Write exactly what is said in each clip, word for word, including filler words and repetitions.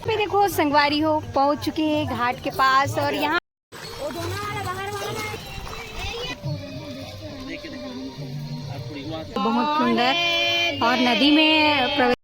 पे देखो संगवारी हो, पहुंच चुके हैं घाट के पास और यहाँ बहुत सुंदर और नदी में प्रवेश।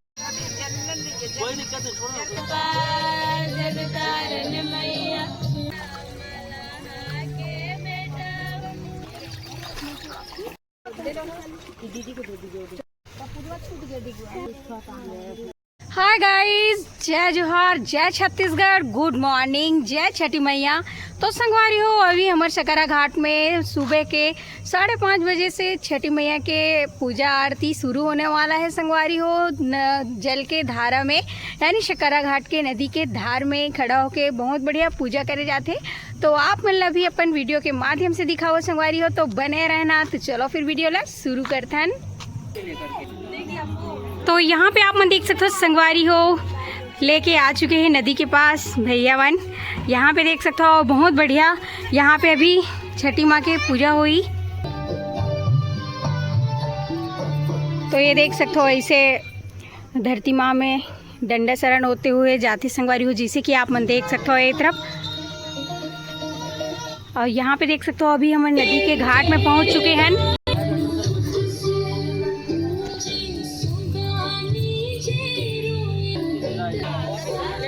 हाय गाइस, जय जोहार, जय छत्तीसगढ़, गुड मॉर्निंग, जय छठी मैया। तो संगवारी हो, अभी हमर शकरा घाट में सुबह के साढ़े पाँच बजे से छठी मैया के पूजा आरती शुरू होने वाला है संगवारी हो। न, जल के धारा में यानी शकरा घाट के नदी के धार में खड़ा होके बहुत बढ़िया पूजा करे जाथे। तो आप मन ला भी अपन वीडियो के माध्यम से दिखाओ संगवारी हो, तो बने रहना। तो चलो फिर वीडियो ला शुरू करथन। तो यहाँ पे आप मन देख सकते हो संगवारी हो, लेके आ चुके हैं नदी के पास भैया मन। यहाँ पे देख सकते हो बहुत बढ़िया, यहाँ पे अभी छठी माँ के पूजा हुई। तो ये देख सकते हो ऐसे धरती माँ में डंडा शरण होते हुए जाते संगवारी हो, जैसे कि आप मन देख सकते हो ये तरफ। और यहाँ पे देख सकते हो अभी हम नदी के घाट में पहुँच चुके हैं।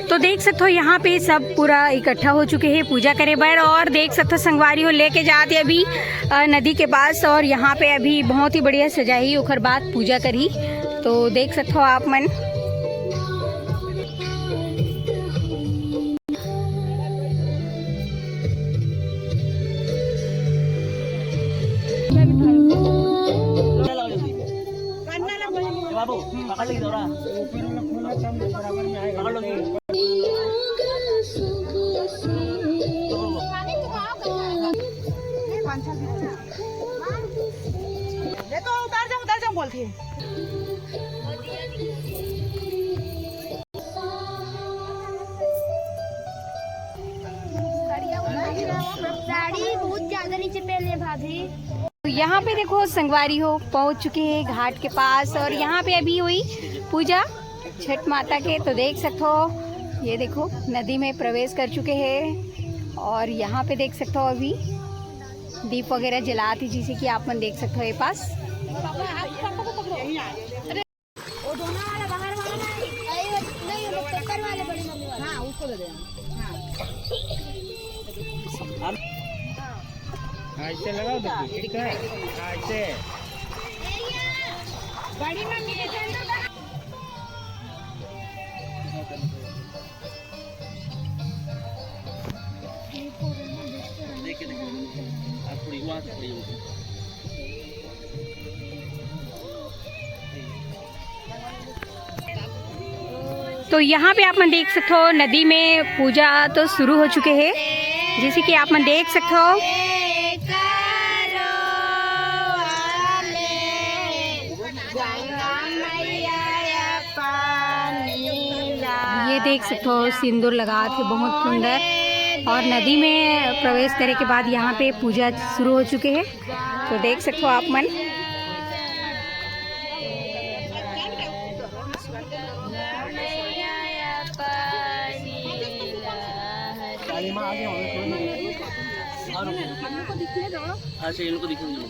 तो देख सकते हो यहाँ पे सब पूरा इकट्ठा हो चुके हैं पूजा करे बर। और देख सकते हो संगवारी हो लेके जाते अभी अ, नदी के पास। और यहाँ पे अभी बहुत ही बढ़िया सजाही, ओकर बाद पूजा करही। तो देख सकते हो आप मन। बाबू, पकड़ लो, पकड़ लो। ये तो उतार जाऊं, उतार जाऊं बोलती है। साड़ी बहुत ज्यादा नीचे पहने भाभी। तो यहाँ पे देखो संगवारी हो, पहुँच चुके हैं घाट के पास और यहाँ पे अभी हुई पूजा छठ माता के। तो देख सकते हो, ये देखो नदी में प्रवेश कर चुके हैं। और यहाँ पे देख सकते हो अभी दीप वगैरह जलात ही, जैसे कि आप मन देख सकते हो ये पास। वो दोनों वाला बाहर वाला ना, नहीं, वो पेपर वाले बड़ी मम्मी वाला। हाँ, उसको दे दे। हाँ। ऐसे लगाओ, देखो, ठीक है? ऐसे। बड़ी मम्मी के अंदर। तो यहाँ पे आप मन देख सकते हो, नदी में पूजा तो शुरू हो चुके हैं, जैसे कि आप मन देख सकते हो। ये देख सकते हो, सिंदूर लगा थे, बहुत सुंदर। और नदी में प्रवेश करे के बाद यहाँ पे पूजा शुरू हो चुके हैं। तो देख सकते हो आप मन। अच्छा, इनको दिखाएंगे।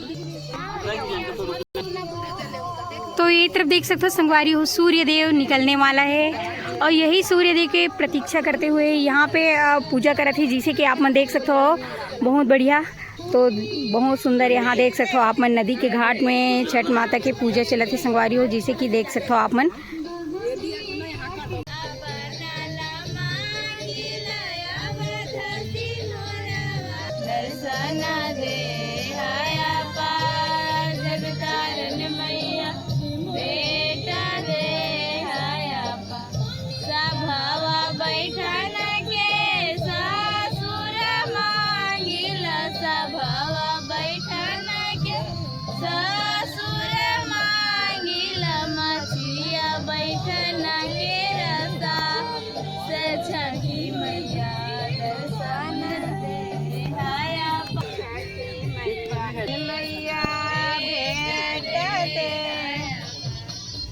तो ये तरफ देख सकते हो संगवारी हो, सूर्य देव निकलने वाला है और यही सूर्य देव के प्रतीक्षा करते हुए यहाँ पे अ, पूजा करत है, जैसे कि आप मन देख सकते हो। बहुत बढ़िया। तो बहुत सुंदर यहाँ देख सकते हो आप मन, नदी के घाट में छठ माता के पूजा चलत है संगवारी हो, जैसे कि देख सकते हो आप मन। दर्शन दे आया पा जगतारण मैया, बेटा दे आया पा। सभावा बैठन के ससुर मांगिल, सभावा बैठन के ससुर मांगिल, मचिया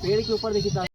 पेड़ के ऊपर देखी था।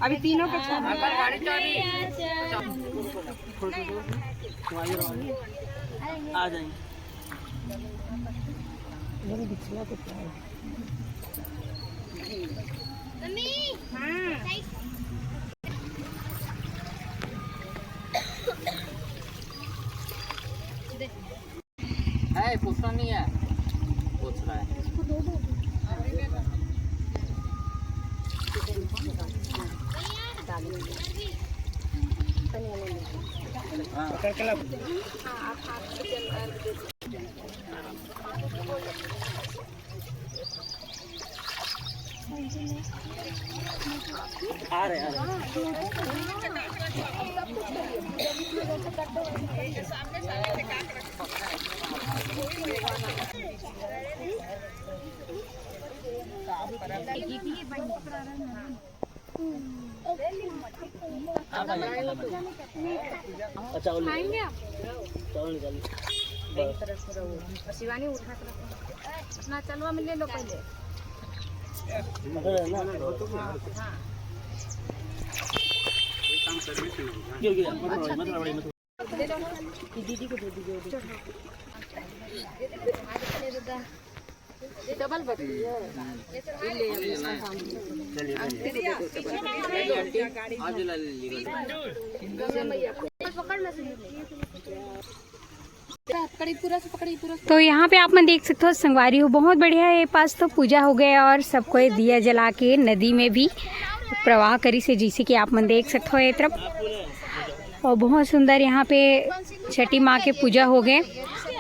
अभी तीनों के आ जाएंगे। है, पूछना नहीं है, पूछ रहा है। हाँ। आ रहे, आ रहे। अच्छा, और निकाल। चावल निकाल। बस। शिवानी उठा के रखो। अपना चलवा में ले लो पहले। हाँ, हाँ। क्यों, क्यों? मत रड़ाओ, मत रड़ाओ, मत रड़ाओ। दीदी को दे दीजिए। डबल बटी है। तो यहाँ पे आप मन देख सकते हो संगवारी हो, बहुत बढ़िया है। ये पास तो पूजा हो गया और सबको ये दिया जला के नदी में भी प्रवाह करी से, जैसे कि आप मन देख सकते हो ये तरफ। और बहुत सुंदर यहाँ पे छठी माँ के पूजा हो गए।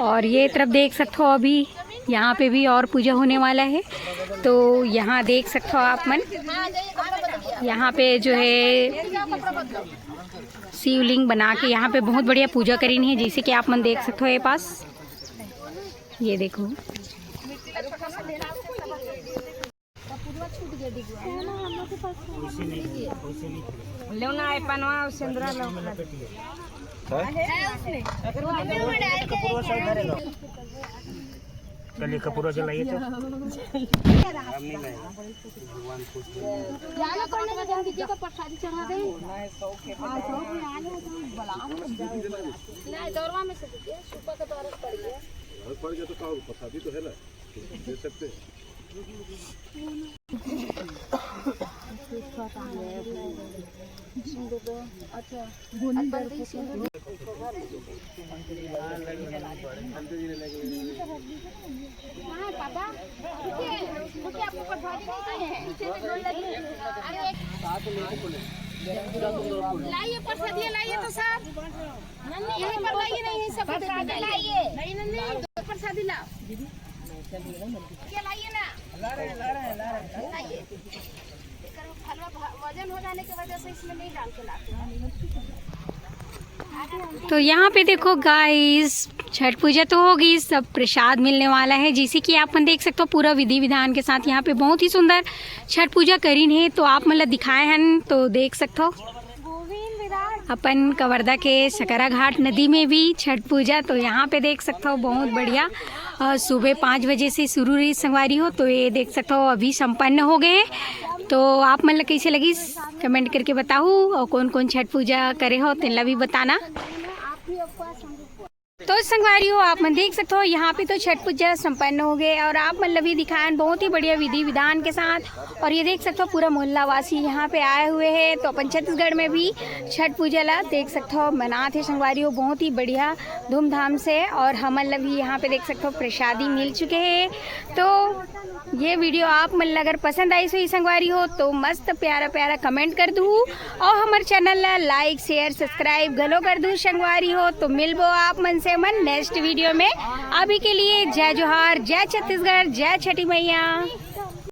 और ये तरफ देख सकते हो अभी यहाँ पे भी और पूजा होने वाला है। तो यहाँ देख सकते हो आप मन, यहाँ पे जो है शिवलिंग बना के यहाँ पे बहुत बढ़िया पूजा करीन है, जैसे कि आप मन देख सकते हो ये पास। ये देखो। लो ना, ए पनवा और सेंदरा लो। कल ये कपूरा जलाइए तो। जानो तो नहीं, जल्दी जी का प्रसादी चढ़ा दे। हाँ, शौक में आने हो तो बुला लो। नहीं, दौरवा में से दीजिए, सुपा के द्वारा पड़ गया। पड़ गया तो क्या होगा, प्रसादी तो है ना, दे सकते हैं। लाइए प्रसाद, ये लाइए तो साहब, यहीं पर लाइए, नहीं, यहीं सब लाइए। नहीं, नहीं, नहीं, प्रसादी लाओ। ये लाइए ना। ला रहे हैं, ला रहे हैं, ला रहे हैं। लाइए। एकर हलवा भ-, वजन हो जाने की वजह से इसमें नहीं डाल के लाते हैं। तो यहाँ पे देखो गाइस, छठ पूजा तो हो गई, सब प्रसाद मिलने वाला है। जैसे कि आप मन देख सकते हो, पूरा विधि विधान के साथ यहाँ पे बहुत ही सुंदर छठ पूजा करीन है। तो आप मन ला दिखाए हन, तो देख सकते हो। अपन कवर्धा के सकरा घाट नदी में भी छठ पूजा, तो यहाँ पे देख सकते हो बहुत बढ़िया। अ, सुबह पाँच बजे से शुरू रही संगवारी हो, तो ये देख सकते हो अभी संपन्न हो गए हैं। तो आप मन ला कइसे लगिस, कमेंट करके बताहू, और कौन कौन छठ पूजा करे हो तेन ला भी बताना। तो संगवारी हो, आप मन देख सकते हो, यहाँ पे तो छठ पूजा संपन्न हो गए और आप मन ला भी दिखाएन बहुत ही बढ़िया विधि विधान के साथ। और ये देख सकते हो, पूरा मोहल्ला वासी यहाँ पे आए हुए हैं। तो अपन छत्तीसगढ़ में भी छठ पूजा ला देख सकते हो, मनात हे संगवारी हो बहुत ही बढ़िया धूमधाम से। और हमन ला भी यहाँ पे देख सकते हो, प्रसादी मिल चुके हैं। तो ये वीडियो आप मन ला अगर पसंद आई सही संगवारी हो, तो मस्त प्यारा प्यारा कमेंट कर दू और हमर चैनल ला लाइक, शेयर, सब्सक्राइब घलो कर दू संगवारी हो। तो मिलबो आप मन से हमन नेक्स्ट वीडियो में। अभी के लिए जय जोहार, जय छत्तीसगढ़, जय छठी मैया।